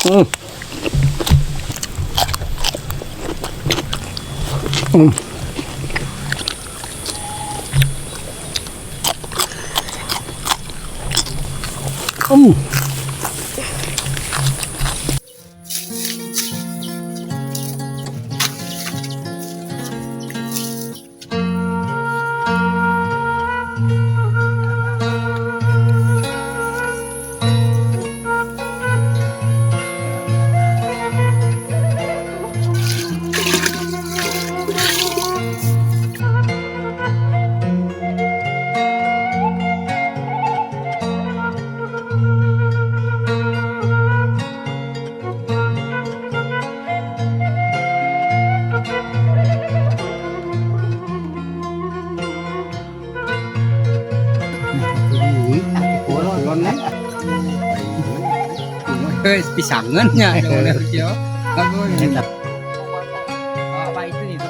Hmm. Hmm. Pisangan nya. Apa itu itu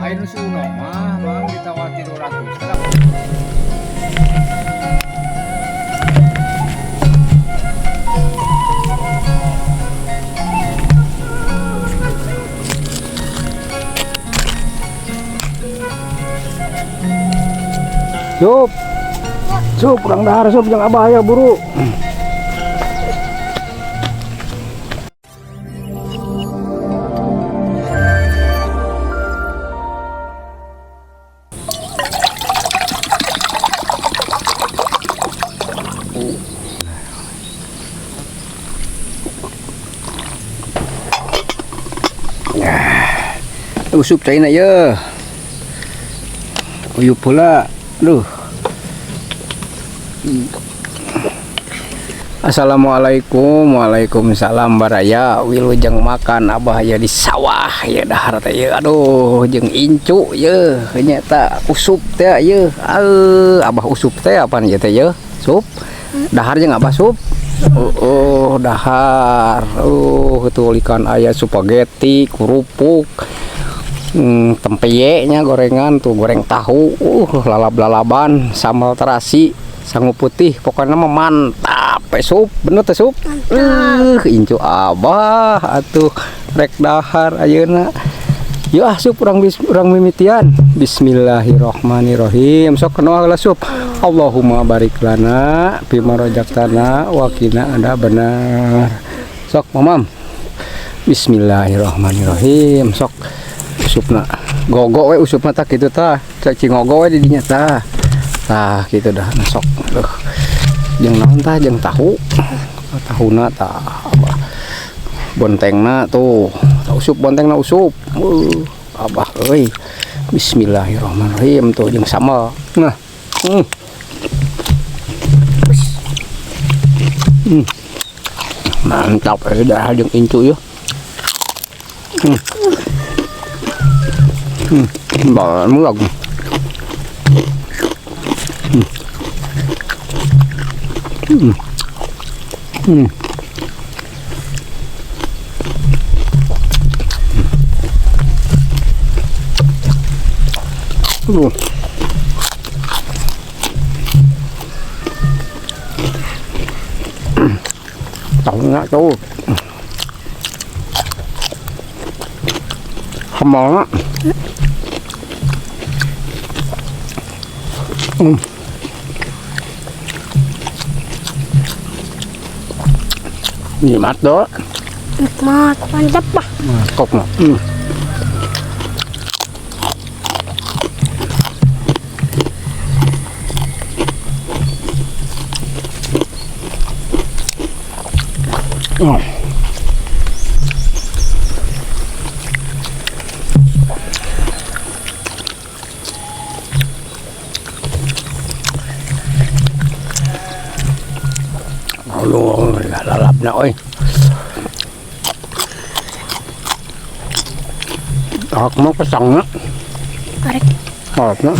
Ayo nu suno mah, mang ditawar 300. Sup. Sup, kurang dahar sup jeung abah ya buru. Usup caina ye. Uyup pula. Aduh. Assalamualaikum, waalaikumsalam baraya. Wilujeng makan abah ya di sawah ya dahar teh ye. Aduh, jeung incu ye nyata usup teh ye. Abah usup teh apaan ye teh ye? Sup. Dahar jeung abah sup. Oh, dahar. Oh, tulikan aya spaghetti, kerupuk. Tempeyeknya gorengan tuh, goreng tahu, lalap-lalaban, sambal terasi, sangu putih, pokoknya mah mantap. Sup, bener teh sup. Incu abah atuh rek dahar ayeuna. Yuk ah sup urang urang mimitian. Bismillahirrahmanirrahim. Sok kena heula sup. Allahumma barik lana fima razaqtana wa qina adzabannar. Sok mamam. Bismillahirrahmanirrahim. Sok usupna gogo we usupna tah kitu tah. Cek cingogo we di dinya tah. Tah kitu dah sok. Aduh. Jeung naon tah jeung tahu. Tahuna tah abah. Bontengna tuh. Tah usup bontengna usup. Abah euy. Bismillahirrahmanirrahim tuh jeung sambal. Nah. Mantap euy dah jeung incu yeuh. Baru lagu. Aduh. Tahu nggak tahu. Sambalnya. Nikmat doh. Nikmat, mantap pak. Mantap lah. Oh. Aduh, lalap na oi. Aku mau pesang na. Korek. Korek na.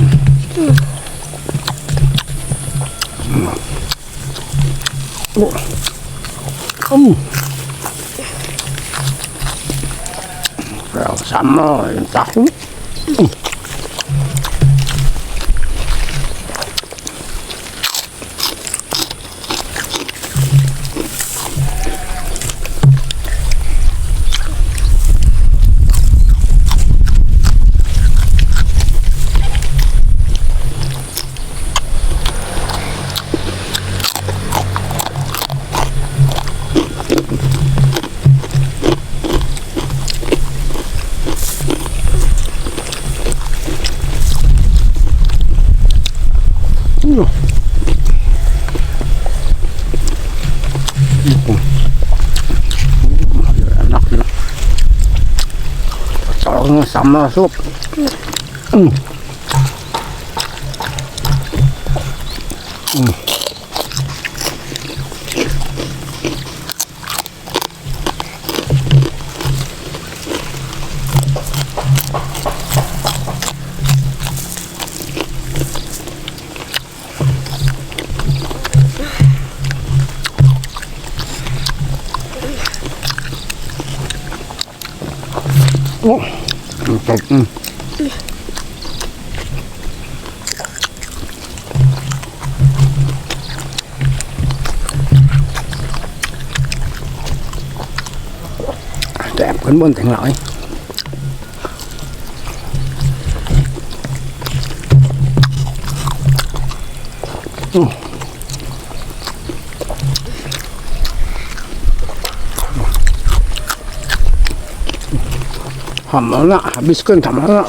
Sama yang tahu. Sama sup. Oh, mantap. Đẹpขึ้นบนถึงหลอยHamalna, habiskan hamalna.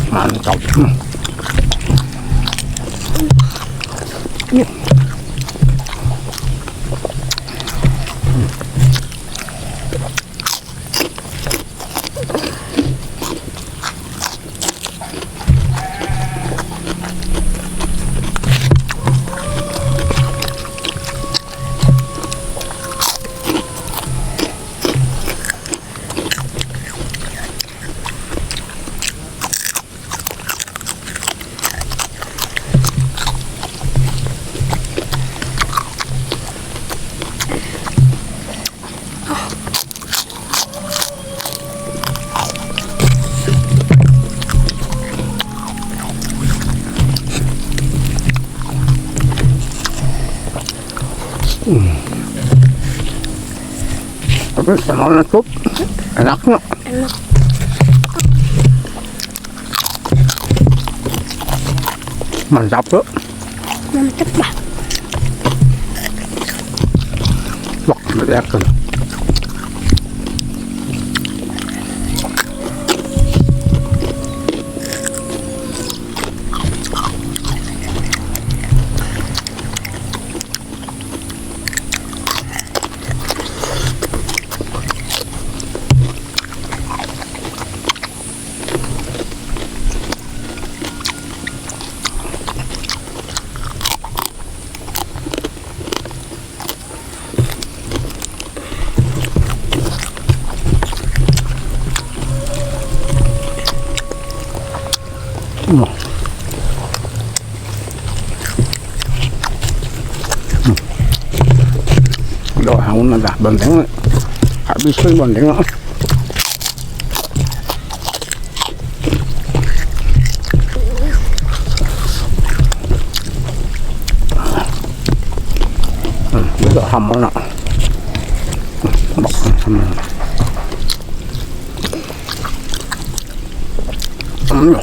Mantap. Tapi sama sup enaknya. Enak. Mantap tuh. Mantap lah. Wah, mantap. Udah haun dah banteng. Habis kan banteng. Udah hamil nak. Bak hamil.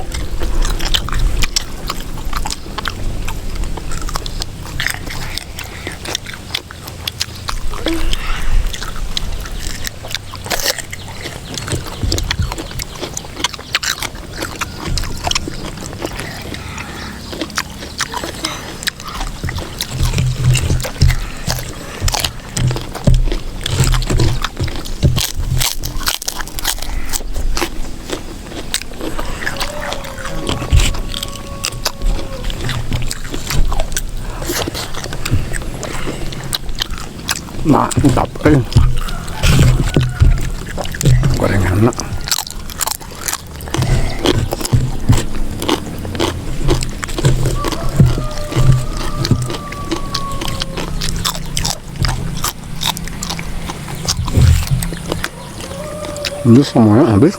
Mantap, gorengan. Habis semuanya habis.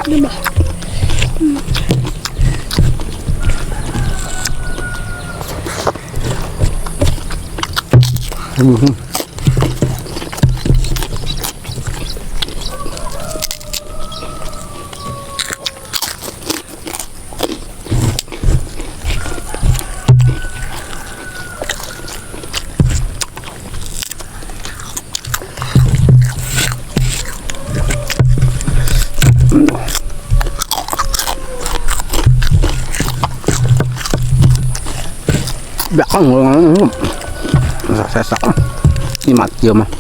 Ini bah. Aduh. Belakang sesak ini mati ya mah.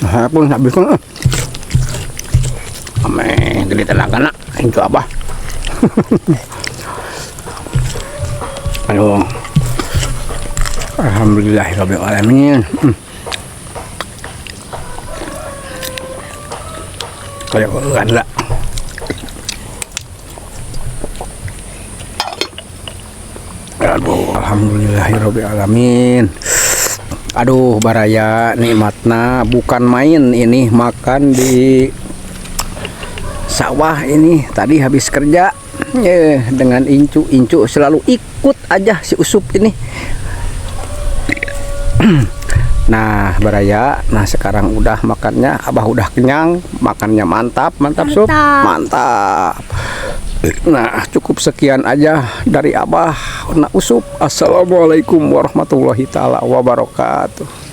Nah, pun habis kan. Ame, gede tenaga nak. Itu apa? Aduh. Alhamdulillahirabbil alamin. Kayak kan lah. Aduh, alhamdulillahirabbil alamin. Aduh, baraya nikmatna bukan main ini makan di sawah ini. Tadi habis kerja dengan Incu, Incu selalu ikut aja si Usup ini. Nah, baraya, nah sekarang udah makannya, Abah udah kenyang, makannya mantap, mantap Sup, Mantap. mantap. Nah, cukup sekian aja dari Abah. Nah, Usup. Assalamualaikum warahmatullahi taala wabarakatuh.